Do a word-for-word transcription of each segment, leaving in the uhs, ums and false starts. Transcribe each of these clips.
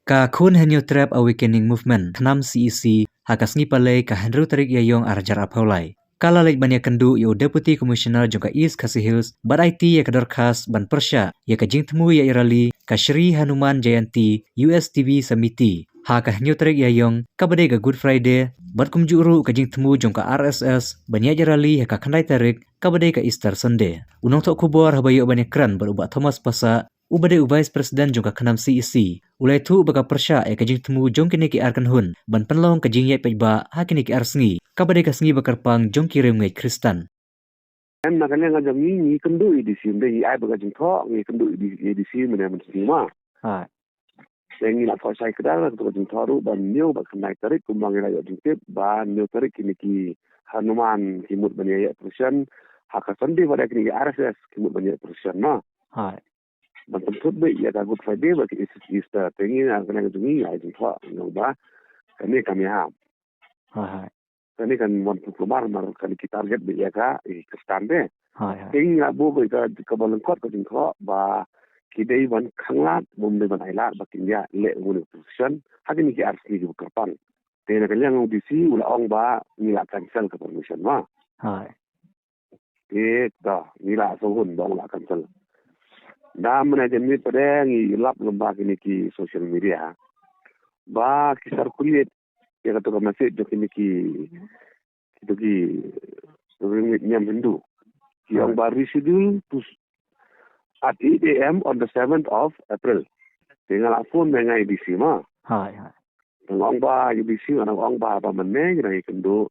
Ka Khun Hynñiewtrep Awakening Movement, KHNAM C E C, ha ka sngi Palei ka hynriew tarik Ïaïong arhajar arphew lai, ka la leit ban ïakynduh ïa u Deputy Commissioner jong ka East Khasi Hills bad aiti ïa ka dorkhas ban pyrshah ïa ka jingthmu ïaid rally ka Shri Hanuman Jayanti U S T B Samiti ha ka hynñiew tarik Ïaïong, kaba dei ka Good Friday, bad kumjuh ruh ka jingthmu jong ka R S S ban ïaid rally ha ka khyndai tarik, kaba dei ka Easter Sunday. U nongthoh khubor haba ïoh ban ïakren bad u Bah Thomas Passah, uba dei u Vice President jong ka KHNAM C E C, u la ïathuh ba ka pyrshah ïa ka jingthmu jong kine ki ar kynhun ban pynlong ka jingïaid paidbah ha kine ki ar sngi, kaba dei ka sngi ba kyrpang jong ki riewngeit Khristan. Em, na ka liang ka jong ngi, ngi kynduh ïa A D C, ym dei ngi ai beit ka jingthoh, ngi kynduh ïa A D C, ïa A D C mynne mynsiem ma. Ha. Te ngi la thoh shai kdar, la ka jingthoh ruh ba hynñiew bad khyndai tarik, kumba ngi la ïoh jingtip ba hynñiew tarik kine ki Hanuman ki mut ban ïaid procession, ha ka Sunday ba dei kine ki R S S ki mut ban ïaid procession ma. Ha. Ban pynthut beit ïa ka Good Friday bad ka Eas-, Easter. Te ngi na ka liang ka jong ngi, ngi ai jingthoh, ngi ong ba kane kam ïahap. Ha, ha. Kane kan wan pynkulmar namar kane ki target beit ïa ka, eh, Khristan te. Ha, ha. Te ngi la buh beit ka, kaba lyngkot ka jingthoh ba ki dei ban khanglad, ym dei ban ailad ba kin ïaleh ïa une u procession ha kine ki ar sngi kiba kyrpang. Te na ka liang u D C u la ong ba ngi la cancel ka permission ma. Ha. Te da ngi la sngewhun ba u la cancel. Da mynne janmiet pat de ngi lap lyngba kine ki social media ba ki circulate ïa kato ka message jong kine ki, kito ki riewngeit niam Hindu. Ki ong ba reschedule to s-, at eight A M on the seventh of April. Te nga la phone ma nga ïa A D C ma. Hai, hai. Nga ong ba ïa A D C, nga ong ba, ba mynne ngi dang ïakynduh.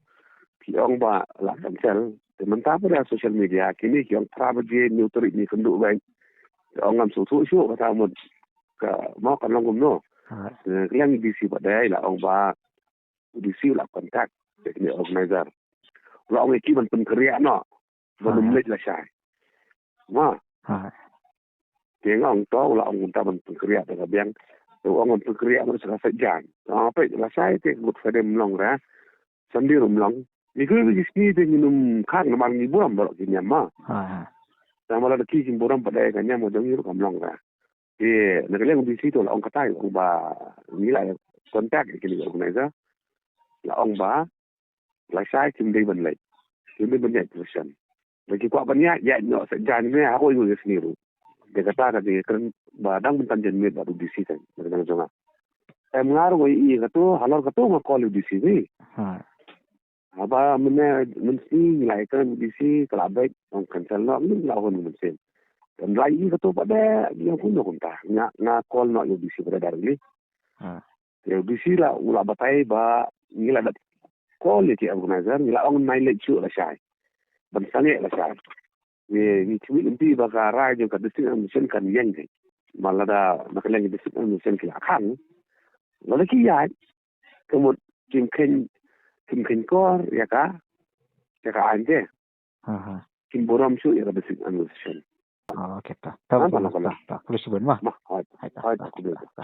Ki ong ba la cancel. Te mynta pat da social media kine ki ong phra baje hynñiew tarik ngi kynduh beit. Te ong ngam sngewthuh shuh kata mut ka, mo kan long kumno. Hai. Te ka liang A D C pat de la ong ba A D C la contact ïa kine organizer. La ong ïa ki ban pynkynriah noh. Ban ym leit lashai. Ma. Hai. Te nga ong to, la ong kumta ban pynkynriah da ka biang. Te ong ban pynkynriah ban sa ka Saitjaiñ. Nga peit lashai te Good Friday ym long re. Sunday ruh ym long. Ngi kyrpad ïa ki sngi te ngin ym khang namar ngi burom baroh ki niam ma. Hai, hai. Tang ba lada ki kim burom pat de ka niam ka jong ngi ruh kam long re. Te na ka liang D C to la ong katai, ong ba ngi la contact ïa kine ki organizer. La ong ba lashai kim dei ban leit. Kim dei ban ïaid procession. Lada ki kwah ban ïaid, ïaid noh Saitjaiñ ne, ha kawei ka sngi ruh. Te kata ka dei kren ba dang mynta janmiet bad u D C kan, na ka liang jong nga. Em, nga ruh nga ïohi kato, halor kato nga call ïa u D C ne. Ha. Haba mynne mynsngi ngi la ïakren ïa u D C, ka la beit, ong cancel noh, ngi la hun mynsiem. Te la ïohi kato pat de, ngi ong kumno kumta. Nga, nga call noh ïa u D C pat de directly. Ha. Te u D C la, u la batai ba ngi la dep call ïa ki organizer, ngi la ong nai leit shuh lashai. Ban sangeh lashai. Ngi, ngi khmih lynti ba ka rai jong ka district administration kan ïeng hi. Ba lada na ka liang district administration ki la khang, lada ki ïaid, ka mut kim kheiñ, kim kheiñ kor ïa ka, ïa ka aiñ te. Ha, ha. Kim burom shuh ïa ka district administration. Oh, okay, ta. Ta, ta, ta, ta. Khublei shibun ma. Ma, hooid. Hai, ta, hooid, ta, khublei. Ta, ta.